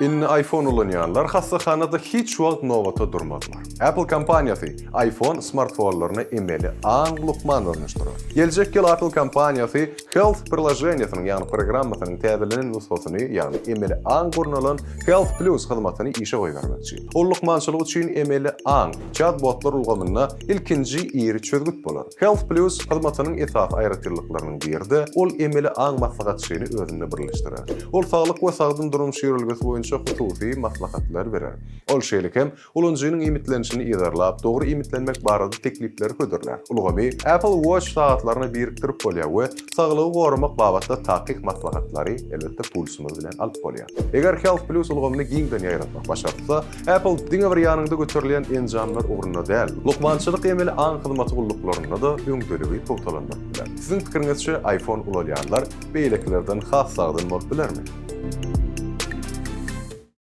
Indi iPhone ulanýanlar hassahanada hiç wagt nobata durmazlar. Apple kompaniýasy iPhone smartfonlaryna emeli aň lukman ornaşdyrar. Geljek ýyl Apple kompaniýasy Health priloženiýasynyň, ýagny programmasynyň täzelenen nusgasyny, ýagny emeli aň gurnalan Health Plus hyzmatyny işe goýbermekçi. Ol lukmançylyk üçin emeli aň, çat-botlar ulgamynda ilkinji iri çözgüt bolar. Health Plus hyzmatynyň esasy aýratynlyklarynyň biri-de, ol emeli aň maslahatçyny özünde birleşdirer. Ol saglyk we sagdyn durmuş ýörelgesi boýunça hususy maslahatlar berer. Ol şeýle hem, ulanyjynyň iýmitlenişini yzarlap, dogry iýmitlenmek barada teklipleri hödürlär. Ulgamy Apple Watch sagatlaryna birikdirip bolýar we saglygy goramak babatda takyk maslahatlary, elbetde, pulsumyz bilen alyp bolýar. Eger Health Plus ulgamyny giňden ýaýratmak başartsa, Apple diňe bir ýanyňda göterilýän enjamlar ugrunda däl, lukmançylyk emeli aň hyzmaty gulluklarynda-da öňdeligi pugtalandyryp biler. Siziň pikiriňizçe, iPhone ulalýanlar beýlekilerden has sagdyn bolup bilermi?